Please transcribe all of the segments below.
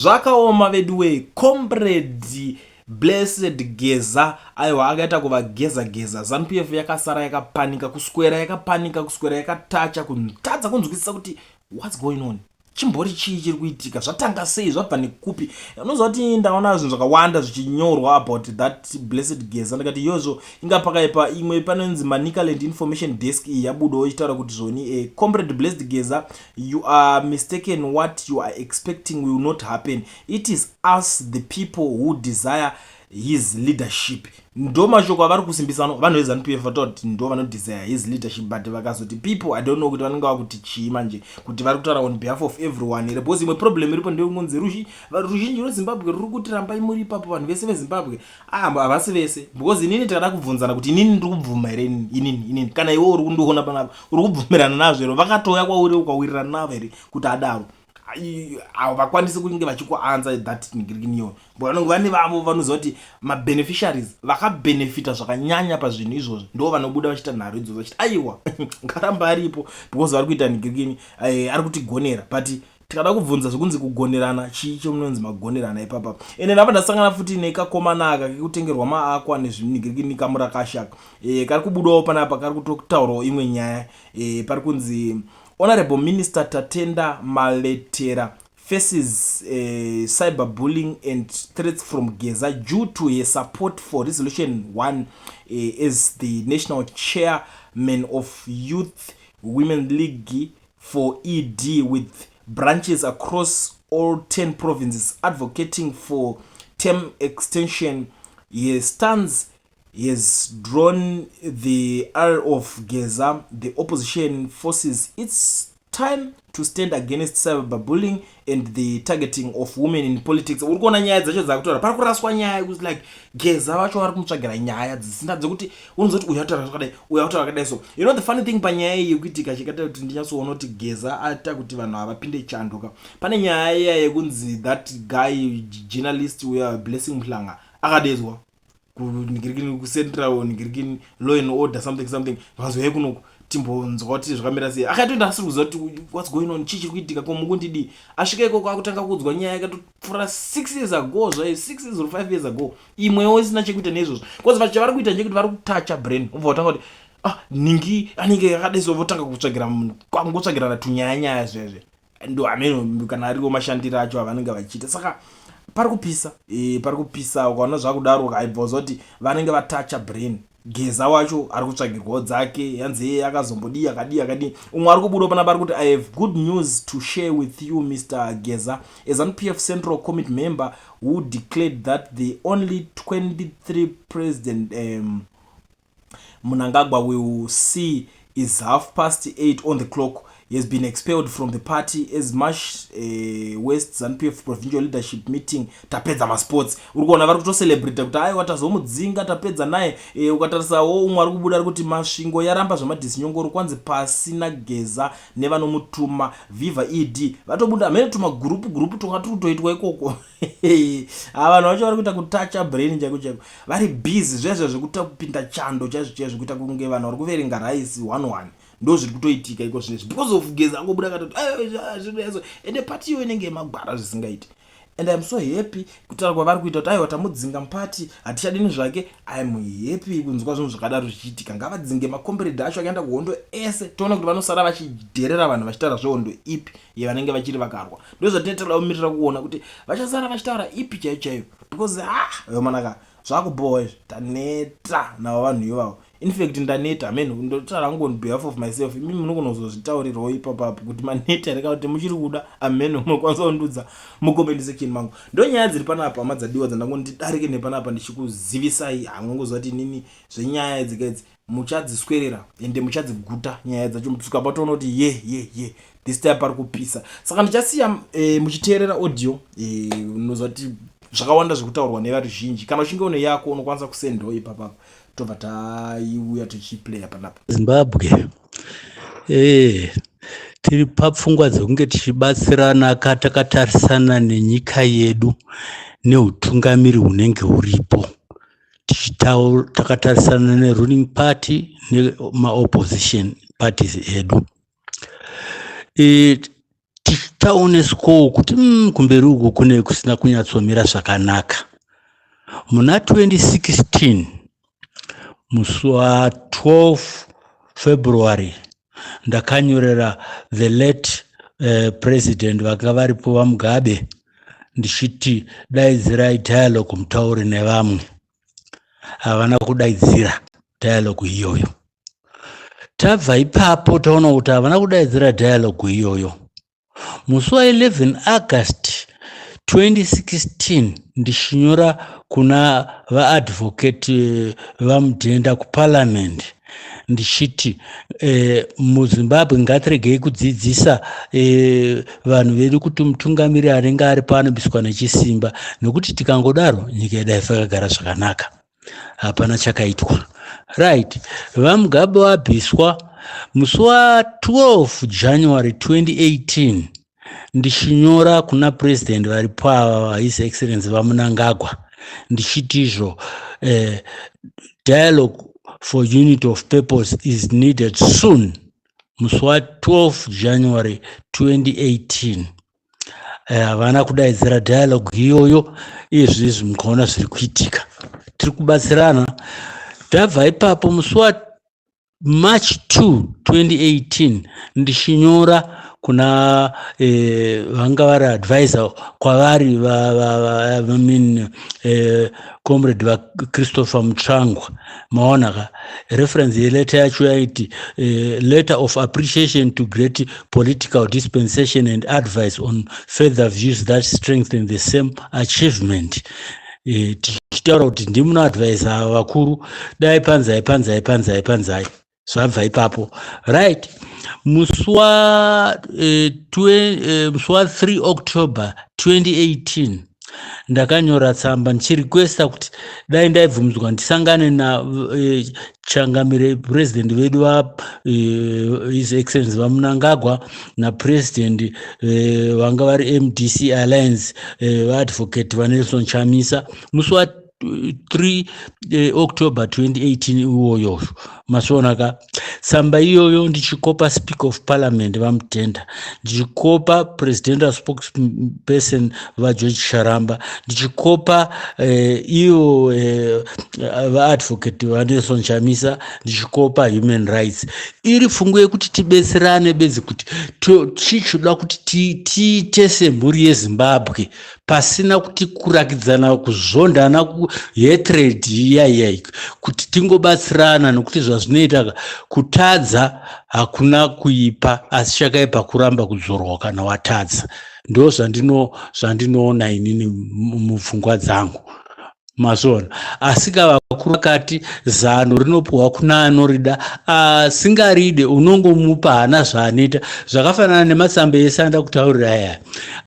Zvakaoma veduwee comrade Blessed Geza aiwa akaita kuvageza geza. Zanu PF yakasara yakapanika kuswera yakapanika kuswera yakatacha kutadza kunzwisisa kuti what's going on, chimbori chii chiri kuitika, zvatanga sei, zvabva nekupi. Unoziva kuti ndaona zvinhu zvakawanda zvichinyorwa about that Blessed Geza, ndikati yozvo inga pakaipa. Imwe panonzi Manicaland Information Desk iyi yabudawo ichitaura kuti zvoni comrade Blessed Geza, you are mistaken. What you are expecting will not happen. It is us, the people, who desire his leadership. Ndo mashoko avari kusimbisano vanhu veZanu PF, vataura kuti ndo vanodesire his leadership, but vakazoti people, I don't know kuti vanenge vakuti chii manje, kuti vari kutaura on behalf of everyone here, because imwe problem iripo ndekunzi ruzhinji rweZimbabwe ruri kuti rambai muri ipapo. Vanhu vese veZimbabwe havasi vese, because inini takada kubvunzana kuti inini ndiri kubvuma here, inini kana iwe uri kundiona panapa uri kubvumirana nazvo here? Vakatouya kwauri ukawirirana navo here kuti adaro? Havakwanisi kunge vachikuanswer that ngirikiniyo. Vanenge vane vavo vanoziva kuti mabeneficiaries vakabhenefita zvakanyanya pazvinhu izvozvo ndo vanobuda vachiita nharo idzodzo vachiti aiwa, ngaramba aripo because vari kuita ngirikini, ari kutigonera. But tikada kubvunza zvekunzi kugonerana chii, chomunonzi magonerana ipapa? Ende ndabva ndasangana futi nekakomana aka kekutengerwa maakwa nezvinhingirikini, kamurakashaka kari kubudawo panapa, kari kutotaurawo imwe nyaya. Pari kunzi Honorable Minister Tatenda Mavetera faces cyberbullying and threats from Geza due to her support for Resolution 1 as the national chairman of Youth Women League for ED, with branches across all 10 provinces advocating for term extension. He stands has drawn the ire of Geza, the opposition forces. It's time to stand against cyberbullying and the targeting of women in politics. Uri kuona nyaya dzacho dzakutaura, pari kuraswa nyaya yekuti like Geza vacho vari kumutsvagira nyaya dzisina dzekuti unozoti uyu ataura zvakadai, uyu ataura zvakadai. So you know the funny thing panyaya iyi yekuitika chikaita kuti ndinyatsoona kuti Geza aita kuti vanhu havapinde chando ka, pane nyaya iya yekunzi that guy journalist uya Blessing Mhlanga akadedzwa kuningirikini kucentral ningirikini law and order something something, vakanzi kunoku timbonzwa kuti zvakamira sei. Akatoenda asiri kuziva kuti what's going on, chii chiri kuitika, ko mukundidii. Asvika ikoko akutanga kuudzwa nyaya yakatopfuura 6 years ago zvayo, 6 years or 5 years ago, imwewo isina chekuita neizvozvo, because vachavari kuita ndechekuti vari kutacha brain, ubva watanga kuti ah, ningi anenge yakadai, so votanga kutsvagira kwangotsvagirana tunyaya nyaya zvezve. Ndo hameno kana ariwo mashandiro acho avanenge vachiita. Saka pari kupisa, pari kupisa. Ukaona zvakudaro, aibva uziva kuti vanenge vatacha brain. Geza wacho ari kutsvagirwawo dzake, yanzi yeye akazombodii, akadii, akadii. Umwe ari kubuda panapa ari kuti, "I have good news to share with you, Mr Geza. As ZANU PF Central Committee member who declared that the only 23 President Mnangagwa will see is 8:30 on the clock. He has been expelled from the party as much West ZANU PF provincial leadership meeting." Tapedza masports. Uri kuona vari kutocelebrata kuti aiwa, tazomudzinga, tapedza naye. Ukatarisawo umwe ari kubuda ari kuti Masvingo yaramba zvemadhisinyongoro, kwanzi pasina Geza nevanomutuma, viva ED. Vatobuda hamene tumagurupu gurupu tonga turi kutoitwa ikoko. Ha, vanhu vacho vari kuita kutacha brain chaiko chaiko, vari busy zvezvo zvekutopinda chando chaizvo chaizvo, kuita kunge vanhu vari kuverenga raisi 11. Ndo zviri kutoitika iko zvinezvi because of Geza angobuda akatoti, ende pati iyo inenge yemagwara zvisingaiti. And I'm so happy kutaura kwavari kuita kuti aiwa, tamudzinga mupati, hatichadini zvake. I'm happy kunzwa zvinhu zvakadaro zvichiitika. Ngavadzinge makomberedhi acho akaenda kuhondo ese, toona kuti vanosara vachidherera vanhu vachitaura zvehondo ipi yevanenge vachiri vakarwa. Ndo zvatinoitira kumirira kuona kuti vachasara vachitaura ipi chaiyo chaiyo, because ah, yomanaka zvakubhowa izvi. Taneta navo vanhu ivavo. In fact ndaneta amen, ndotaura hangu on behalf of myself. Imi munogona kuzozvitaurirawo ipapapo kuti maneta here kana kuti muchiri kuda. Amen, munokwanisa kundudza mucomment section mangu. Ndo nyaya dziri panapa, hama dzadiwa, dzandangondidarike nepanapa ndichikuzivisai. Hamunongoziva kuti inini zvenyaya dzika idzi muchadziswerera ende muchadziguta nyaya dzacho, kusvika patoona kuti ye ye ye, this time pari kupisa. Saka ndichasiya muchiteerera audio. Unoziva kuti zvakawanda zvekutaurwa nevaruzhinji. Kana uchinge une yako, unokwanisa kusendawo ipapapo, tobva taiuya tichiplaya panapa. Zimbabwe, tiri papfungwa dzekunge tichibatsirana ka takatarisana nenyika yedu neutungamiri hunenge huripo, takatarisana neruling party nemaopposition parties edu. Tichitaoneswawo kuti kumberi uku kune kusina kunyatsomira zvakanaka. Muna 2016 musi wa12 February ndakanyorera the late president vanga varipo, VaMugabe, ndichiti daidzirai dialogue mutaure nevamwe. Havana kudaidzira dialogue iyoyo. Tabva ipapo taona kuti havana kudaidzira dialogue iyoyo. Musi wa11 August 2016 ndichinyora kuna vaadvocate VaMudenda kuparliament ndichiti muZimbabwe ngatiregei kudzidzisa vanhu vedu kuti mutungamiri anenge aripo anobviswa nechisimba, nekuti tikangodaro nyika yedu haifakagara zvakanaka. Hapana chakaitwa. Right, VaMugabe vabviswa, musi wa12 January 2018 ndichinyora kuna president varipo ava, His Excellence VaMnangagwa, ndichiti izvo dialogue for unity of purpose is needed soon. Musi wa12 January 2018 havana kudaidzira dialogue iyoyo. Izvizvi mukaona zviri kuitika, tiri kubatsirana. Tabva ipapo, musi waMarch 2 2018 ndichinyora kuna vanga vari advisor kwavari, I mean, comrade vaChristopher Mutsvangwa. Maona ka, reference yeletter yacho yaiti letter of appreciation to great political dispensation and advice on further views that strengthen the same achievement. Tichitaura kuti ndimunoadvisa vakuru, dai panzai panzai panzai panzai. Zvabva ipapo. Right, musi wa3 October 2018 ndakanyora tsamba ndichirequesta kuti dai ndaibvumidzwa ndisangane nachangamire purezidendi vedu va His Excellence VaMnangagwa napurezidendi vanga vari MDC Alliance, vaadvocate vaNelson Chamisa, musi wa3 October 2018 iwoyo. Masiona ka tsamba iyoyo, ndichikopa Speaker of Parliament VaMudenda, ndichikopa presidential spokesperson vaGeorge Charamba, ndichikopa ivo vaadvocate vaNelson Chamisa, ndichikopa human rights, iri pfungwa yekuti tibetserane bedzi kuti chichoda kuti tiite semhuri yeZimbabwe pasina kuti kurakidzana kuzondana, hatred iya iya, kuti tingobatsirana, nokuti zvazvinoita kutadza hakuna kuipa, asi chakaipa kuramba kudzorwa kana watadza. Ndo zvandinoona inini mupfungwa dzangu. Mazona, asi kavakuru vakati zano rinopiwa kuna anorida, asingaride unongomupa, haana zvaanoita. Zvakafanana nematsamba ese andakutaurira aya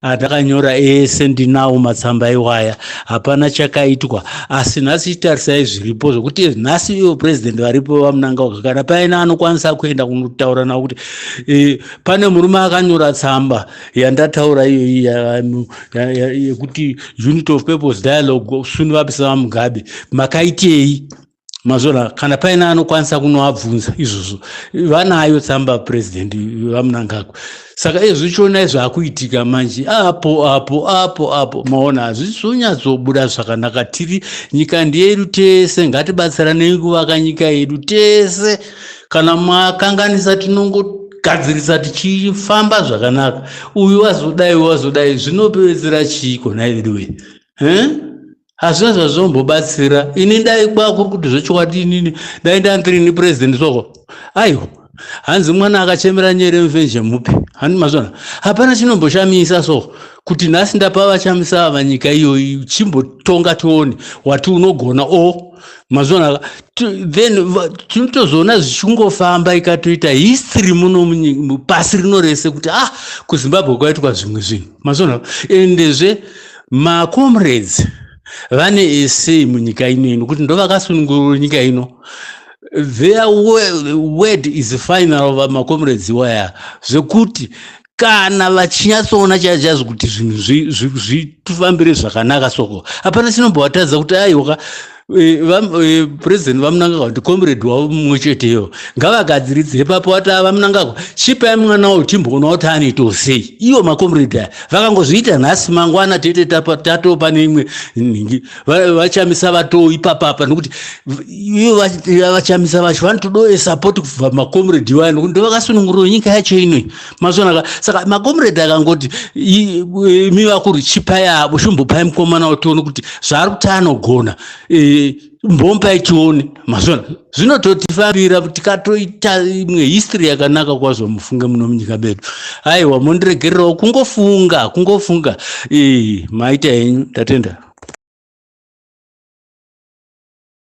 andakanyora ese, ndinawo matsamba iwaya, hapana chakaitwa. Asi nhasi chitarisai zviripo, zvokuti nhasi ivo purezidendi varipo VaMnangagwa, kana paine anokwanisa kuenda kunotaura navo kuti pane murume akanyora tsamba yandataura iyoyi yekuti unity of purpose dialogue soon, vabvisa VaMugabe, makaitei? Mazona, kana paine anokwanisa kunoabvunza izvozvo, vanayo tsamba purezidendi VaMnangagwa. Saka izvichionai zvaakuitika manje apo apo apo apo, maona, hazvisonyatsobuda zvakanaka. Tiri nyika ndeyedu tese, ngatibatsiranei kuvaka nyika yedu tese. Kana makanganisa, tinongogadzirisa tichifamba zvakanaka. Uyu wazodai, wazodai, zvinopedzera chiiko nhai veduwe? Hazvina zvazvombobatsira. Ini dai kwakuri kuti zvechokwadi inini dai ndandirini purezidendi soko, aiwa, hanzi mwana akachemera nyere mufenje mupi. Handi mazvona, hapana chinomboshamisa so kuti nhasi ndapa VaChamisa ava nyika iyoyi, chimbotonga tione wati unogona o mazvona. Then tinotozoona zvichingofamba, ikatoita history muno pasi rino rese kuti ah, kuZimbabwe kwaitwa zvimwe zvinhu. Mazvona, endezve macomrades vane esei munyika ino, nokuti ndo vakasunungura nyika ino. Their word is final, macomrades iwaya, zvekuti kana vachinyatsoona chaizvo kuti zvinhu zvitifambire zvakanaka soko, hapana chinombovatadza kuti aiwa. Eh, eh, president vamunangagwa kuti comrade wavo mumwe cheteyo ngavagadziridze ipapo vati ah, vamunangagwa chipai mwana uyu timboona kuti anoitawo sei ivo macomrade aya vakangozviita nhasi mangwana tete tatoo pane imwe nhingi vachamisa vatoo ipapapa nokuti ivo vachamisa vacho vanotodoe support kubva macomrade iwayo nokuti ndovakasununguriro nyika yacho inoi mazvonaka saka macomrade akangoti imi vakuru chipai avo chimbopai mukomana utione kuti zvaari kuti anogona e, mbomupai tione mazvona zvinototifambira tikatoita imwe history yakanaka kwazvo mufunge muno munyika medu aiwa mondiregererawo kungofunga kungofunga e, maita henyu ndatenda.